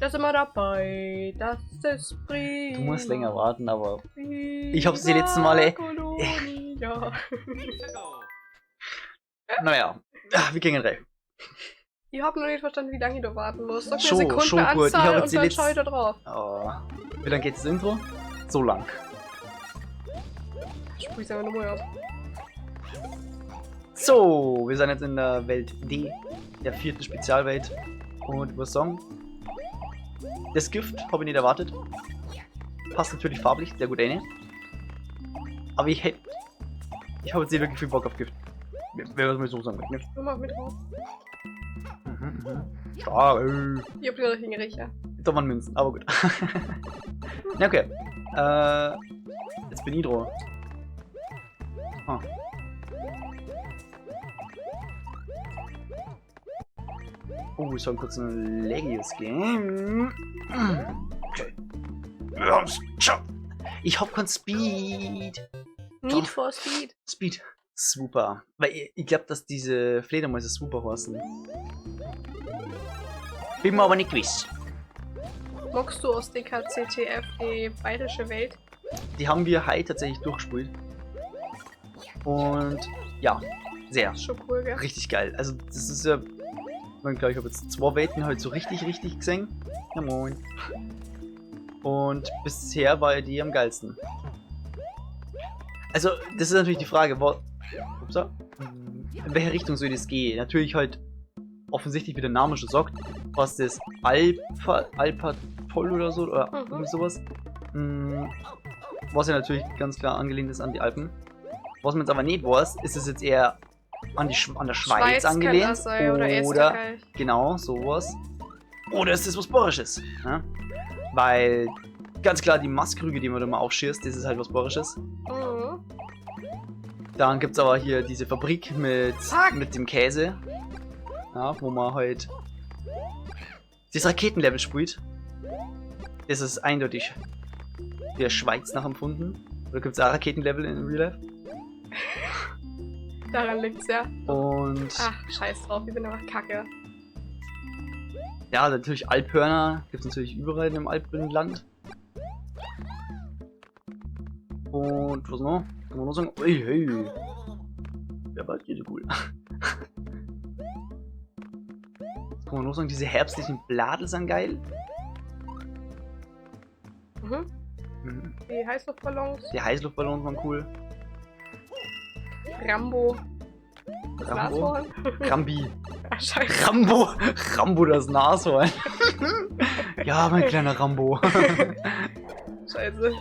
Da sind wir dabei. Das ist prima. Du musst länger warten, aber ich hab's die letzten Male. Kolonia. Naja, wir gehen rein. Ich hab noch nicht verstanden, wie lange ich da warten muss. Sag mir Schon, schon gut. Ich Sekundenanzahl hab jetzt und die dann schau ich da drauf. Oh. Wie lange geht das Intro? So lang. Sprüh's einfach nochmal ab. So, wir sind jetzt in der Welt D, der vierten Spezialwelt. Und ich muss sagen, das Gift habe ich nicht erwartet. Passt natürlich farblich sehr gut rein. Aber ich habe jetzt nicht wirklich viel Bock auf Gift. Wenn man es mal so sagen möchte, ne? Du mach mit drauf. Stark. Ich hab den richtigen Riecher. Da waren Münzen, aber gut. Na okay. Jetzt bin ich dran. Ah. Oh, ich soll kurz ein Legius gehen. Okay. Wir haben's geschafft. Ich hab kein Speed. Need Doch. for Speed. Speed. Super. Weil ich glaub, dass diese Fledermäuse Super heißen. Bin mir aber nicht gewiss. Magst du aus DKCTF die bayerische Welt? Die haben wir heute tatsächlich durchgespielt. Und ja, sehr. Schon cool, gell? Richtig geil. Also das ist ja... Ich mein, glaub, ich hab jetzt 2 Welten halt so richtig, richtig gesehen. Ja moin. Und bisher war ja die am geilsten. Also, das ist natürlich die Frage, wo, upsa, in welche Richtung soll das gehen? Natürlich halt offensichtlich, wie der Name schon sagt, was das Alpatoll oder so, oder irgendwie sowas. Was ja natürlich ganz klar angelehnt ist an die Alpen. Was man jetzt aber nicht weiß, ist es jetzt eher an der Schweiz, Schweiz kann angelehnt das sein, oder oder Österreich. Genau, sowas. Oder ist das was Bayerisches? Ne? Weil ganz klar die Masskrüge, die man da mal aufschießt, das ist halt was Bayerisches. Dann gibt's aber hier diese Fabrik Fuck. mit dem Käse, ja, wo man halt das Raketenlevel spielt. Das ist eindeutig der Schweiz nachempfunden. Oder gibt's auch Raketenlevel in Real Life? Daran liegt's ja. Und Ach, scheiß drauf, ich bin einfach kacke. Ja, natürlich Alphörner gibt's natürlich überall im Alpenland. Und was noch? Kann man noch sagen? Ui, hey. Ja, bald geht so cool. Was kann man noch sagen? Diese herbstlichen Bladel sind geil. Die Heißluftballons. Die Heißluftballons waren cool. Rambo. Das Rambo? Nashorn? Rambi. Ach, scheiße. Rambo. Rambo, das Nashorn. Ja, mein kleiner Rambo. Scheiße.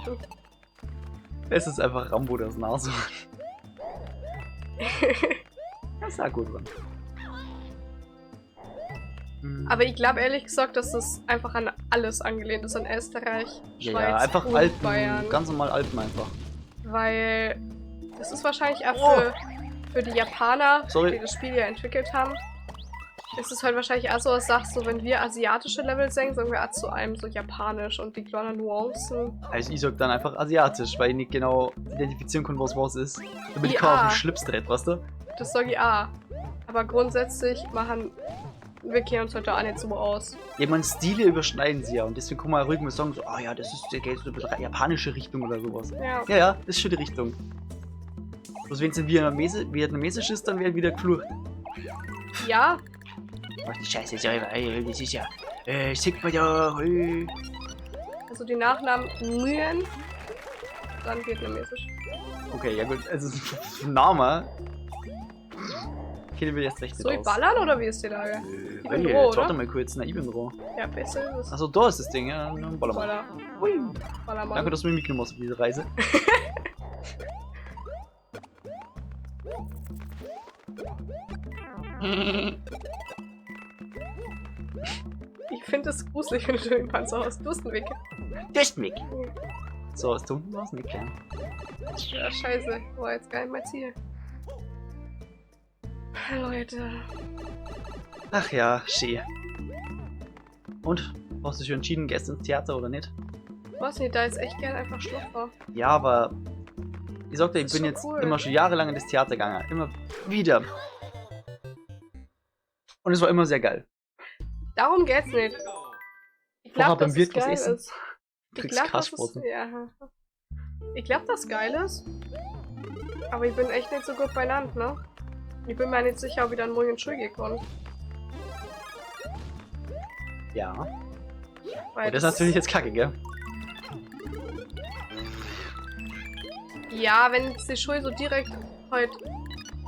Es ist einfach Rambo, das Nashorn. Das ist ja gut, Mann. Aber ich glaub ehrlich gesagt, dass das einfach an alles angelehnt ist, an Österreich, Ja, Schweiz ja, einfach und Alpen, Bayern. Ganz normal Alpen einfach. Weil das ist wahrscheinlich auch Oh. für die Japaner, Sorry. die das Spiel ja entwickelt haben, ist es halt wahrscheinlich auch so, was sagst du, wenn wir asiatische Level singen, sagen wir auch zu einem so japanisch und die kleinen Nuancen. Also ich sag dann einfach asiatisch, weil ich nicht genau identifizieren kann, was was ist. Damit ich Ja. kaum auf den Schlips tritt, weißt du? Das sag ich auch. Aber grundsätzlich machen wir kennen uns heute auch nicht so aus. Ja, ich meine, Stile überschneiden sie ja und deswegen kann man ja ruhig mal sagen, so, ah ja, das ist, der geht so ein bisschen japanische Richtung oder sowas. Ja. Ja, ja, das ist schon die Richtung. Bloß wenn es in Vietnamesisch ist, dann wird wieder geflucht. Ja. Ach, die Scheiße, ist ja, ey, das ist ja, sieht man doch, ey. Also die Nachnamen Nguyen, dann vietnamesisch. Okay, ja gut, also Name kennen wir jetzt recht nicht Soll ich aus. ballern oder wie ist die Lage? Ich bin Ey, roh, jetzt warte oder? mal kurz, na, ich bin roh. Ja, besser ist es. Achso, da ist das Ding, ja, dann baller mal. Baller. Ui. Ballermann. Danke, dass du mich mitgenommen hast auf diese Reise. Ich find es gruselig, wenn du den Panzer hast. Du hast einen Weg. Du hast einen Weg. So, ist da unten was? Nicht klar. Ja, scheiße. War jetzt gar nicht mein Ziel. Leute. Ach ja, schön. Und? Hast du dich schon entschieden, gestern ins Theater oder nicht? Was nicht, da ist echt gern einfach Schlupfer. Ja, aber ich sagte, ich Das ist bin schon jetzt cool. immer schon jahrelang in das Theater gegangen. Immer wieder. Und es war immer sehr geil. Darum geht's nicht. Ich Vorher glaub, beim dass Wirt es was geil essen. ist. Ich Kriegst glaub, dass es, Kasssprossen. ja. Ich glaub, dass geil ist. Aber ich bin echt nicht so gut beieinander, ne? Ich bin mir nicht sicher, ob ich dann morgen in die Schule gehen kann. Ja. Weil Und das ist natürlich jetzt kacke, gell? Ja, wenn jetzt die Schule so direkt heute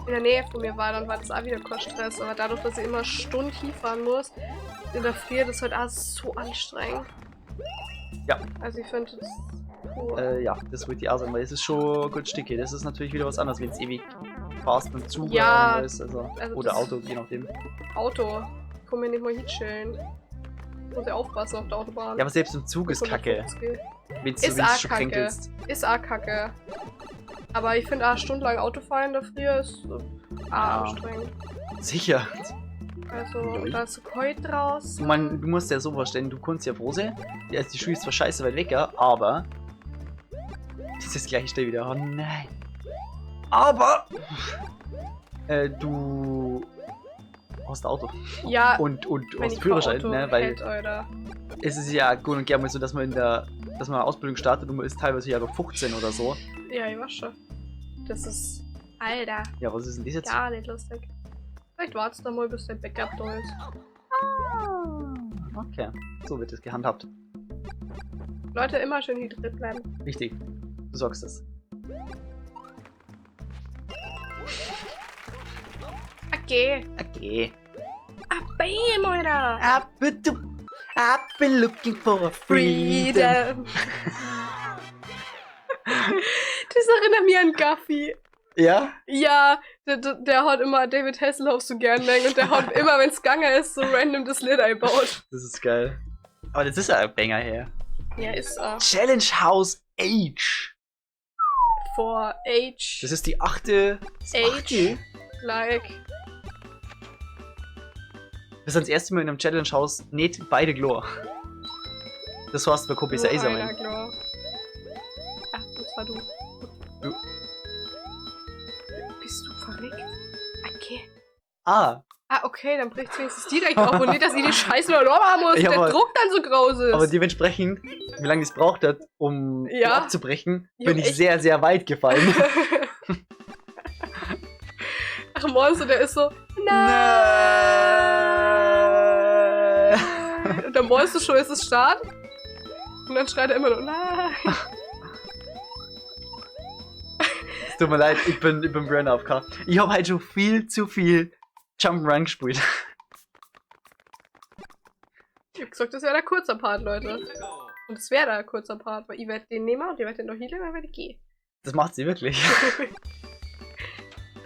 in der Nähe von mir war, dann war das auch wieder kein Stress. Aber dadurch, dass ich immer Stunden hinfahren muss, in der Früh, das ist halt auch so anstrengend. Ja. Also ich finde das cool. Ja, das wollte ich auch sagen, weil es ist schon gut sticky. Das ist natürlich wieder was anderes, wenn es ewig fährst mit dem Zug Ja, oder alles, also, also oder das Auto, je nachdem. Auto. Ich kann mir nicht mal hinchillen. Muss ja aufpassen auf der Autobahn. Ja, aber selbst im Zug ist kacke. 150. Wenn's du Ist wenn's auch schon kacke. kränkelst. Ist auch kacke. Aber ich finde auch stundenlang Autofahren da früher ist auch Ja. anstrengend. Sicher. Also, Lol. da ist so kalt draußen. Ich meine, du musst ja so vorstellen, du kannst ja froh sein. Ja, die Schule ist zwar scheiße weit weg, ja, aber. Das ist das gleiche Stelle wieder. Oh nein. Aber! Du hast ein Auto. Ja, Und wenn hast ich Führerschein, Auto ne? Weil hätte, Alter. es ist ja gut und gerne mal so, dass man dass man eine Ausbildung startet und man ist teilweise ja noch 15 oder so. Ja, ich weiß schon. Das ist. Alter, Ja, was ist denn das jetzt? gar nicht lustig. Vielleicht wartest du mal, bis dein Backup da ist. Ah, okay. So wird das gehandhabt. Leute, immer schön hydriert bleiben. Richtig. Du sagst es. Okay. Okay. Ah, bam, Alter! I've been looking for a freedom. Freedom. Das erinnert mich an Gaffi. Ja? Ja, der hat immer David Hasselhoff so gern mengen und der hat immer, wenn's gegangen ist, so random das Lied einbaut. Das ist geil. Aber das ist ja ein Banger hier. Ja, ist er. Challenge House H. For Age. Das ist die achte. Das Age. achte? Like. Wir sind das erste Mal in einem Challenge House nicht beide Glor. Das war's bei Kopi nur Saison. einer, glaub. Ah, und zwar du. Du. Bist du verrückt? Okay. Ah, Ah, okay, dann bricht's wenigstens direkt auf und nicht, dass ich die Scheiße nur noch haben muss Ja, und der aber- Druck dann so groß ist. aber dementsprechend, wie lange es braucht hat, um Ja. abzubrechen, Ja, bin ich echt. sehr, sehr weit gefallen. Ach, Monster, der ist so. Nein! Nein. Und dann wolltest du schon, es ist Start. Und dann schreit er immer nur, nein. Es tut mir leid, ich bin Brand AFK. Ich habe halt schon viel zu viel Jump'n'Run gespielt. Ich hab gesagt, das wäre der kurzer Part, Leute. Und es wäre der kurzer Part, weil ich werde den nehmen und ich werde den noch healen, dann werde ich gehen. Das macht sie wirklich.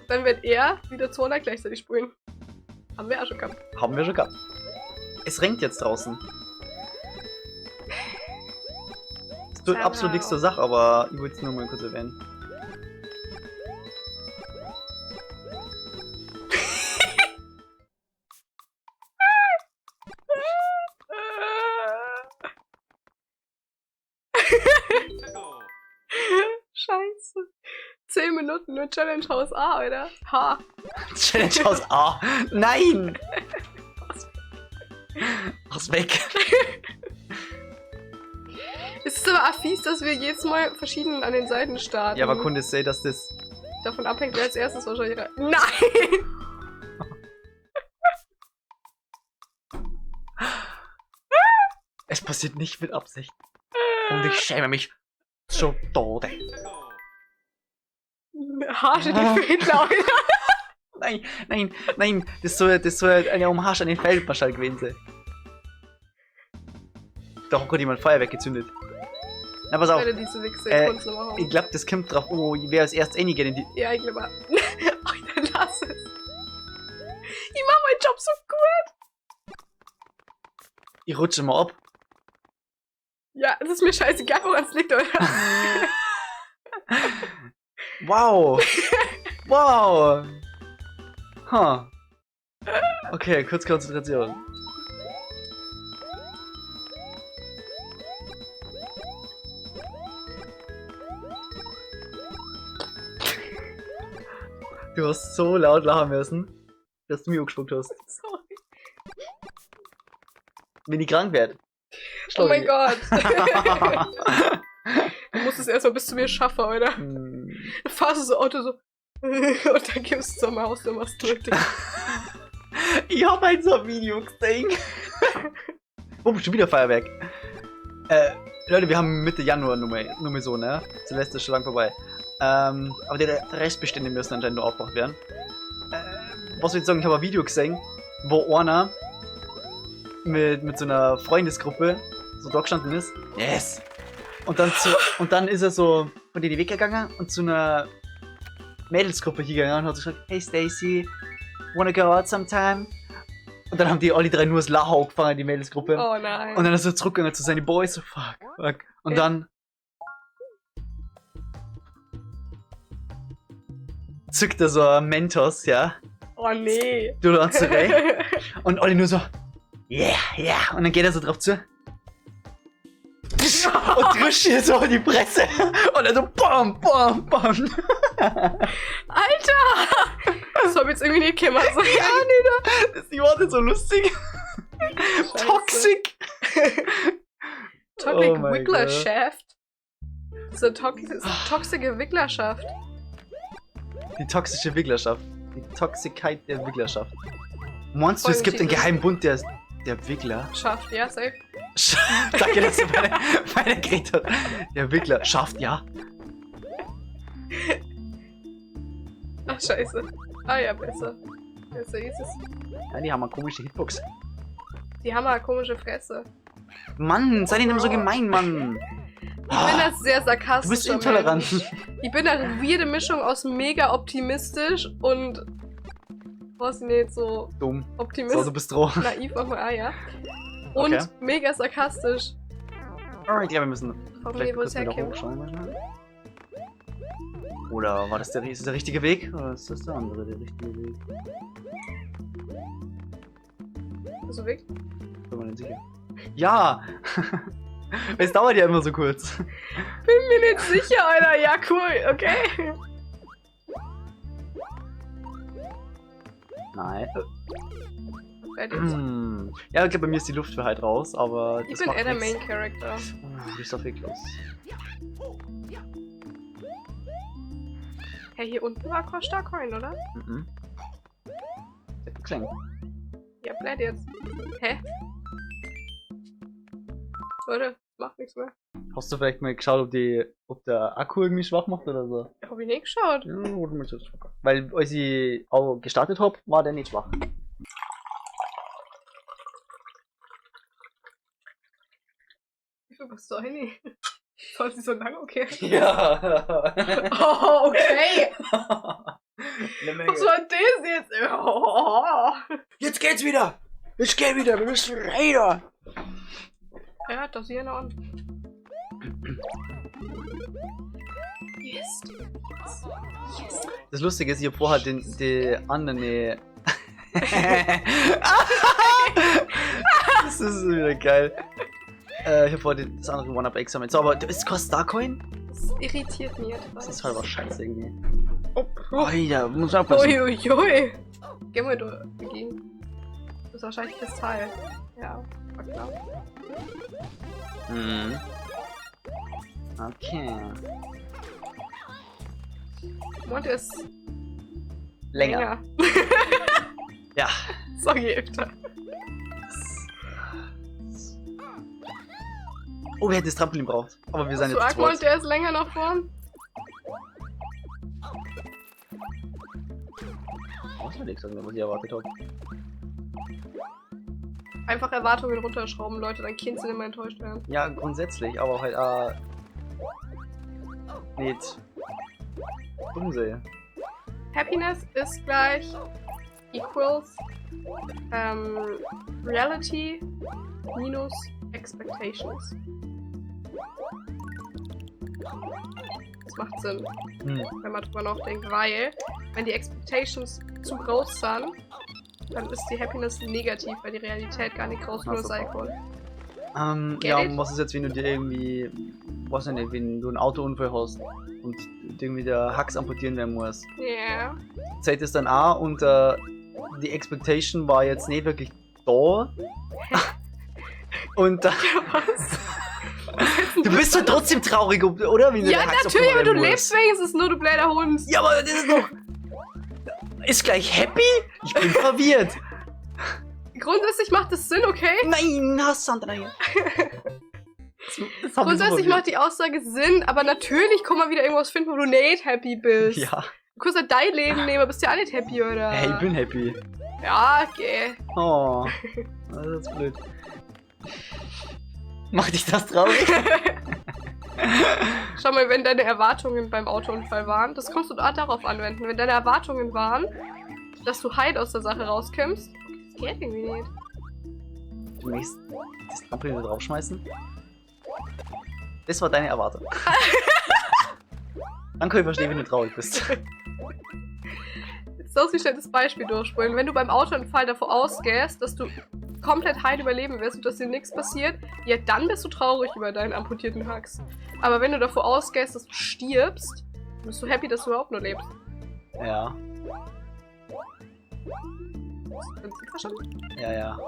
Dann wird er wieder 200 gleichzeitig spielen. Haben wir auch schon gehabt. Haben wir schon gehabt. Es regnet jetzt draußen. Es tut Somehow. absolut nichts zur Sache, aber ich wollte es nur mal kurz erwähnen. Scheiße. 10 Minuten nur Challenge House A, oder? Ha. Challenge House A. Nein! Mach's weg. Es ist aber auch fies, dass wir jedes Mal verschieden an den Seiten starten. Ja, aber Kunde say, dass das. Davon abhängt, wer als erstes wahrscheinlich rein. Nein! Es passiert nicht mit Absicht. Und ich schäme mich zu Tode. Harsche die Fehler, Alter. Nein, nein, nein. Das soll eine Hommage an den Feldmarschall gewesen sein. Da hat gerade jemand Feuerwerk gezündet. Na, pass auf. Alter, diese Wichse, ich noch Ich glaube, das kommt drauf, oh, wer als erstes reingeht in die. Ja, ich glaube. Alter, lass es. Ich mach meinen Job so gut. Ich rutsche mal ab. Ja, es ist mir scheißegal, woran es liegt, Alter. Wow. Wow. Huh. Okay, kurz Konzentration. Du hast so laut lachen müssen, dass du mich angespuckt hast. Sorry. Wenn ich krank werde, Oh mein Gott. Du musst es erstmal bis zu mir schaffen, oder? Du fahrst so Auto so und dann gibst du zur Maus und machst drück dich. Ich hab halt so ein Video gesehen. Bumm, schon wieder Feuerwerk. Leute, wir haben Mitte Januar nur mal so, ne? Silvester ist schon lang vorbei. Aber die Restbestände müssen anscheinend noch aufgebracht werden. Was soll ich sagen, ich habe ein Video gesehen, wo einer mit so einer Freundesgruppe so da gestanden ist. Yes! Und dann ist er so von denen weggegangen und zu einer Mädelsgruppe hier gegangen und hat so gesagt, hey Stacy, wanna go out sometime? Und dann haben die alle drei nur das Lachen angefangen, die Mädelsgruppe. Oh nein. Und dann ist er zurückgegangen zu seinen Boys, so fuck, fuck. Und dann zückt er so ein Mentos, ja. Oh nee. Du da zurecht. Und alle nur so, yeah, yeah. Und dann geht er so drauf zu. Und drischt ihr so in die Presse. Und dann so, bam, bam, bam. Alter! Das hab ich jetzt irgendwie nicht gemacht. Ja, nee, das die Worte so lustig. Scheiße. Toxic. Toxic Oh mein Wigglerschaft. Das ist eine toxische Wigglerschaft. Die toxische Wigglerschaft. Die Toxikheit der Wigglerschaft. Meinst du, es Voll gibt einen unterschiedlich. geheimen Bund der Wiggler? Schafft, ja, safe. Danke, dass du meine geredet hast. Der Wiggler. Schafft, ja. Ach, scheiße. Ah ja, besser. Besser ist es. Ja, die haben eine komische Hitbox. Die haben eine komische Fresse. Mann, sei nicht immer so gemein, Mann. Ich bin das sehr sarkastisch. Du bist intolerant. Mensch. Ich bin eine weirde Mischung aus mega optimistisch und was nicht so dumm. optimistisch. So, du bist droh. Naiv auf ah, ja. Und okay. Mega sarkastisch. Oh, ich glaube, wir müssen vielleicht kurz wo es wieder herkommt. hochschauen. Mal. Oder war das der, ist das der richtige Weg? Oder ist das der andere, der richtige Weg? Also Weg? Bin mir nicht sicher. Ja! Es dauert ja immer so kurz. Bin mir nicht sicher, Alter. Ja, cool. Okay. Nein. Jetzt. Ja, ich glaube, bei mir ist die Luft für halt raus, aber. Ich bin eher der Main Character. Du bist doch wirklich los. Hey, hier unten war Costa Coin, oder? Mhm. Sehr Ja, bleib jetzt. Hä? Leute, macht nichts mehr. Hast du vielleicht mal geschaut, ob der Akku irgendwie schwach macht oder so? Hab ich nicht geschaut. Ja, oder mal so. Weil als ich auch gestartet hab, war der nicht schwach. Wie viel bist du eigentlich? Soll sie so lang? Okay. Ja. Oh, okay. Was war das jetzt? Oh. Jetzt geht's wieder! Es geht wieder! Wir müssen rein! Ja, das hier noch an. Yes. Yes. Yes. Das Lustige ist, ich hab vorher die anderen. Das ist wieder geil. Ich hab vorher das andere One-Up-Examen. So, aber ist kein Starcoin? Das irritiert mich etwas. Das ist halber Scheiße irgendwie. Oh, Alter, muss aufpassen. Uiuiui. Geh mal dagegen. Das ist wahrscheinlich Kristall. Ja, war klar. Mhm. Okay. Monte ist länger. Ja. Sorry, öfter. Oh, wir hätten das Trampolin braucht. Aber wir sind jetzt zu Monte ist länger nach vorn. Was soll ich sagen, was ich erwartet habe? Einfach Erwartungen runterschrauben, Leute, dann können sie nicht mehr enttäuscht werden. Ja, grundsätzlich, aber halt, nicht dumm sehe. Happiness ist gleich equals Reality minus Expectations. Das macht Sinn, wenn man drüber nachdenkt, weil wenn die Expectations zu groß sind, dann ist die Happiness negativ, weil die Realität gar nicht groß genug sein kann. Ja, und was ist jetzt, wenn du dir irgendwie, weiß ich nicht, wenn du einen Autounfall hast und irgendwie der Hax amputieren werden muss? Ja. Yeah. Zählt es dann auch und die Expectation war jetzt nicht wirklich da. Und dann. Ja, was? Du bist doch trotzdem traurig, oder? Wenn du Ja, deinen Hax natürlich, aber abgenommen du werden lebst wenigstens nur, du blöder Hund. musst. Ja, aber das ist doch. Ist gleich happy? Ich bin verwirrt. Grundsätzlich macht das Sinn, okay? Nein, hast Sandra hier. Das hat mich so Grundsätzlich verwirrt. macht die Aussage Sinn, aber natürlich kann man wieder irgendwas finden, wo du nicht happy bist. Ja. Du kannst ja dein Leben nehmen, bist ja auch nicht happy, oder? Hey, ich bin happy. Ja, okay. Oh. Das ist blöd. Macht dich das traurig? Schau mal, wenn deine Erwartungen beim Autounfall waren, das kannst du da darauf anwenden. Wenn deine Erwartungen waren, dass du heil aus der Sache rauskommst, das geht irgendwie nicht. Du möchtest das Trampolin da draufschmeißen? Das war deine Erwartung. Dann kann ich verstehen, wenn du traurig bist. Jetzt sollst du schnell das Beispiel durchspulen. Wenn du beim Autounfall davor ausgehst, dass du komplett heil überleben wirst und dass dir nichts passiert, ja, dann bist du traurig über deinen amputierten Hax. Aber wenn du davor ausgehst, dass du stirbst, bist du happy, dass du überhaupt nur lebst. Ja, Hast du das Prinzip verstanden? ja, ja.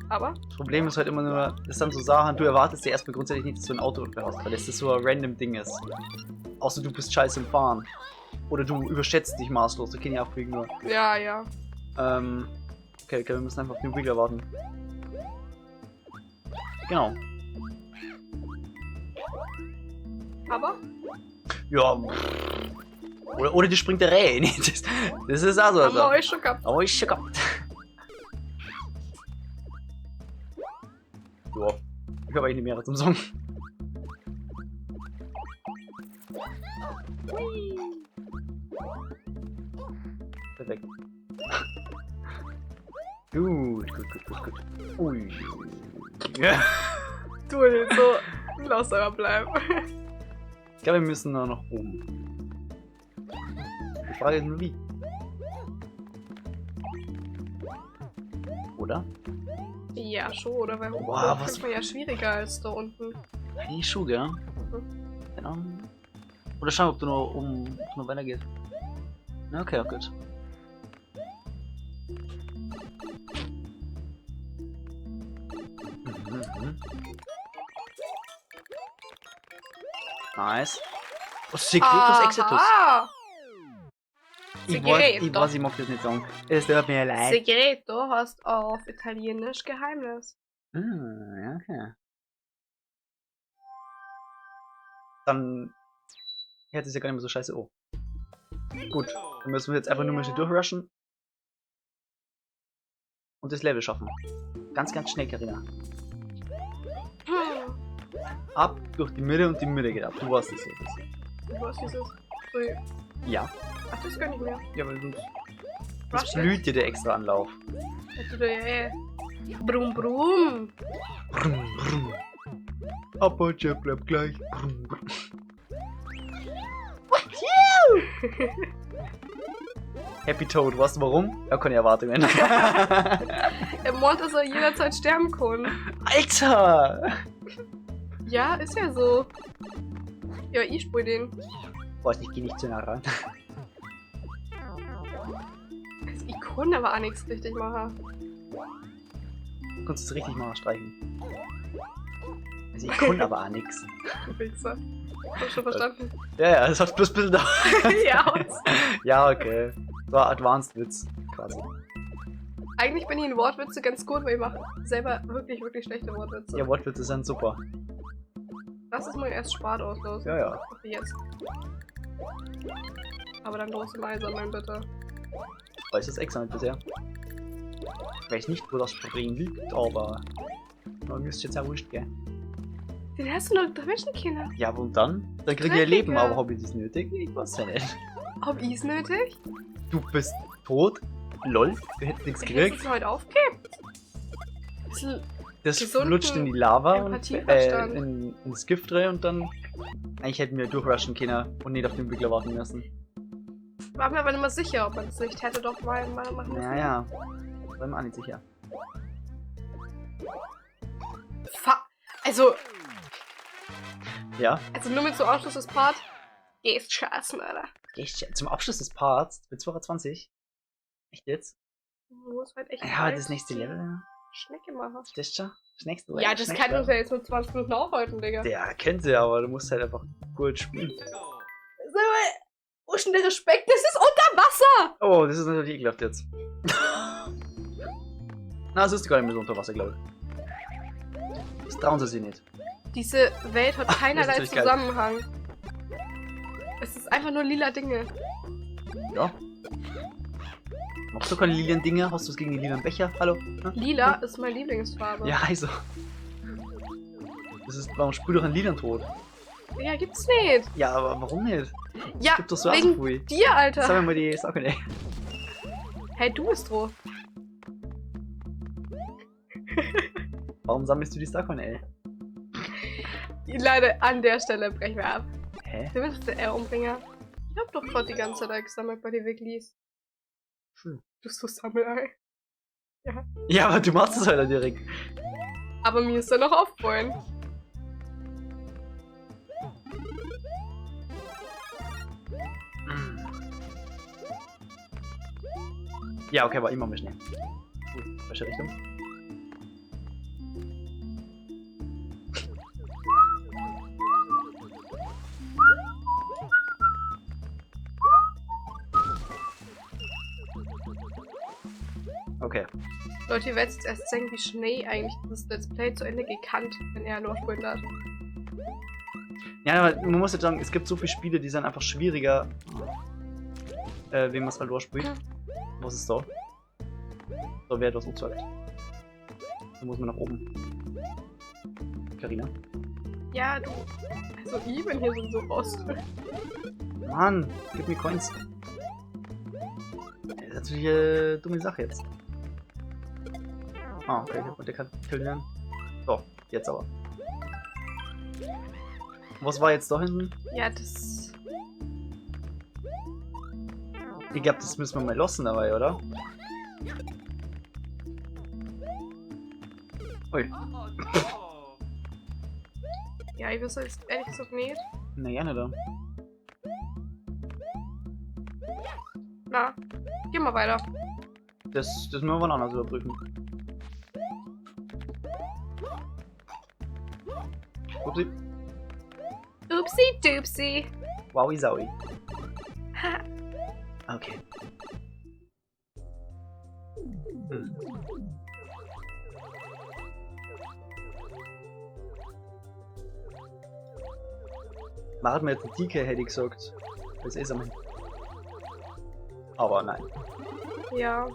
Aber? Das Problem ist halt immer nur, das sind so Sachen, du erwartest dir erstmal grundsätzlich nicht, dass du ein Autounfall hast, weil das so ein random Ding ist. Außer du bist scheiße im Fahren. Oder du überschätzt dich maßlos, da kann ich auch fliegen nur. Ja, ja. Okay, okay, wir müssen einfach auf den Wiggler warten. Genau. Aber? Ja. Oder die springt der Reh. Das ist auch so. Haben wir euch schon gehabt. Aber ich schon gehabt. Ja. Ich habe eigentlich nicht mehr zum Song. Perfekt. Gut, gut, gut, gut, gut. Ui. Ja. Du, so, lass aber bleiben. Ich glaube, wir müssen da noch oben. Die Frage ist nur wie. Oder? Ja, schon, oder? Weil hoch Wow, was ist man ja schwieriger als da unten. Eigentlich schon, gell? Keine Ahnung. Oder schauen, ob du noch oben noch weitergeht. Na, okay, gut. Nice. Oh, Secretus Exitus. Ich weiß, ich mag das nicht sagen. Es tut mir leid. Segreto heißt auf Italienisch Geheimnis. Ah, ja, okay. Dann hört es ja gar nicht mehr so scheiße an. Gut, dann müssen wir jetzt einfach nur mal schnell durchrushen. Und das Level schaffen. Ganz, ganz schnell, Carina. Ab durch die Mitte und die Mitte geht ab. Du weißt es jetzt. Du weißt dieses. Ja. Ach, das gönn ich mir. Ja, weil sonst. Das blüht dir der extra Anlauf. Ja, Brumm, brumm. Brumm, brumm. Apache bleibt gleich. Brumm, brumm. What you? Happy Toad, weißt du warum? Er hat keine Erwartungen. Er meint, dass er jederzeit sterben kann. Alter! Ja, ist ja so. Ja, ich spul den. Boah, ich geh nicht zu nah ran. Also, ich kann aber auch nichts richtig machen. Du kannst es richtig machen, streichen. Also ich kann aber auch nichts. Du Wichser. Hab schon verstanden. Ja, ja, das hat bloß ein bisschen da. Ja, und? Ja, okay. Das war Advanced Witz, quasi. Eigentlich bin ich in Wortwitze ganz gut, weil ich mache selber wirklich, wirklich schlechte Wortwitze. Ja, Wortwitze sind super. Lass es mal erst Spart auslösen. Ja, ja. Okay, jetzt. Aber dann große Mai sammeln, bitte. Weiß das extra nicht bisher. Ich weiß nicht, wo das Problem liegt, aber man müsste jetzt auch wurscht, gell? Den hast du noch dazwischen, Kinder. Ja, und dann? Dann krieg ich ja Leben, aber hab ich das nötig? Ich weiß ja nicht. Hab ich's nötig? Du bist tot? Lol, du hättest nichts gekriegt. Hättest du heute aufgekippt? Das flutscht in die Lava und ins Gift rein und dann... Eigentlich hätten wir durchrushen können und nicht auf den Wiggler warten müssen. War mir aber nicht mehr sicher, ob man es nicht hätte doch mal machen müssen. Ja, ja. War mir auch nicht sicher. Also... Ja? Also nur mit zum Abschluss des Parts. Gehst scheißen, Alter. Gehst zum Abschluss des Parts? Mit 22? Echt jetzt? Wo ist halt echt Ja, das nächste Level. Schnecke machen. Das schon? Schneckst du? Ja, das kann uns ja jetzt nur 20 Minuten aufhalten, Digga. Ja, kennt sie, aber du musst halt einfach gut spielen. Sag mal, wo ist denn der Respekt? Das ist unter Wasser! Oh, das ist natürlich ekelhaft jetzt. Na, es ist gar nicht mehr so unter Wasser, glaube ich. Das trauen sie sich nicht. Diese Welt hat keinerlei natürlich geil. Zusammenhang. Es ist einfach nur lila Dinge. Ja. Machst du keine lilanen Dinge? Hast du es gegen die lilanen Becher? Hallo? Hm? Lila ist meine Lieblingsfarbe. Ja, also. Das ist, warum sprüht doch ein lilanen Tod? Ja, gibt's nicht. Ja, aber warum nicht? Ja, Gibt doch so wegen Pfui. dir, Alter. Sagen wir mal die Sache, ey. Hey, du bist roh. Warum sammelst du die Starcoin, ey? Leider, an der Stelle brechen wir ab. Hä? Du bist der R-Umbringer. Ich hab doch gerade die ganze Zeit gesammelt bei den Wigglis. Schön. Du bist so Sammelei. Ja, aber du machst es halt dann direkt. Aber mir ist da noch aufbauen. Ja, okay, aber immer mal schnell. Gut, falsche Richtung. Okay. Leute, ihr werdet jetzt erst sehen, wie schnell eigentlich dieses Let's Play zu Ende gekannt, wenn er nur spielen darf. Ja, aber man muss jetzt sagen, es gibt so viele Spiele, die sind einfach schwieriger, wenn man es halt spielt. Was ist da? Da wäre etwas angezeigt. Da muss man nach oben. Carina. Ja, du. Also, ich bin hier so raus. Mann, gib mir Coins. Das ist natürlich eine dumme Sache jetzt. Ah, okay, der kann killen. So, jetzt aber. Was war jetzt da hinten? Ja, das. Ich glaube, das müssen wir mal lassen dabei, oder? Ui. Ja, ich weiß jetzt ehrlich gesagt nicht. Na ja, nicht da. Na, geh mal weiter. Das müssen wir wann anders überprüfen. Upsi. Upsi dupsi. Wowi saui. Ha. Okay. Hm. Warten wir jetzt einen DK, hätte ich gesagt. Das ist am. Aber nein. Ja.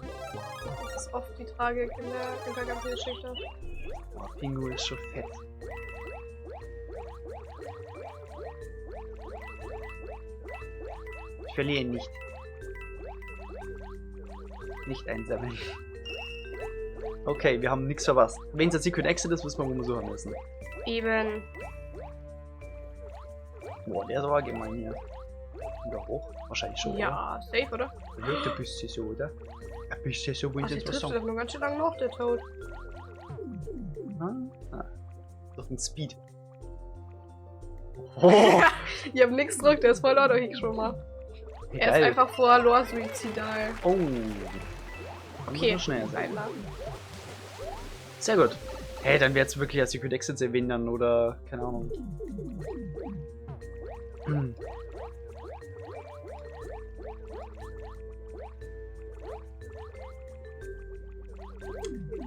Das ist oft die Tragik in der ganzen Geschichte. Oh, Pingu ist schon fett. Ich verliere ihn nicht. Nicht einsammeln. Okay, wir haben nichts verpasst. Wenn es ein Secret Exit ist, wissen wir, wo wir suchen müssen. Eben. Boah, der ist aber gemein hier. Wieder hoch? Wahrscheinlich schon, Ja, oder? Safe, oder? Der wirkt ein bisschen so, oder? Ein bisschen so, wenn Ach, ich der jetzt was trifft sagen. doch noch ganz schön lange noch, der Toad. Ah, durch den Speed. Oh, Ich hab nix gedrückt, der ist voll laut schon mal. wie Er ist geil. einfach vor Lore suizidal. Oh. Okay, Muss man schnell sein. Einmal. Sehr gut. Hey, dann wird's wirklich als Secret Exits erwähnen dann, oder keine Ahnung.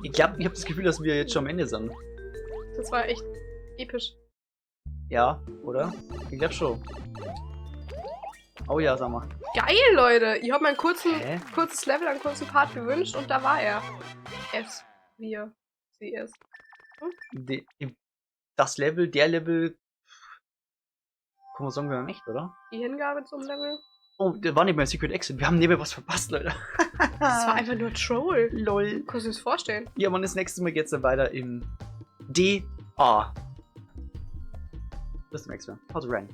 Ich glaube, ich habe das Gefühl, dass wir jetzt schon am Ende sind. Das war echt episch. Ja, oder? Ich glaube schon. Oh ja, sag mal. Geil, Leute! Ich hab mir ein Hä? kurzes Level, einen kurzen Part gewünscht und da war er. S, wir, sie, es. Das Level, der Level. Kann man sagen, wir haben echt, oder? Die Hingabe zum Level. Oh, der war nicht mehr Secret Exit. Wir haben nebenbei was verpasst, Leute. Das war einfach nur Troll. LOL. Kannst du dir das vorstellen? Ja, und das nächste Mal geht's dann weiter im D A. Bis zum nächsten Mal. Haut rein.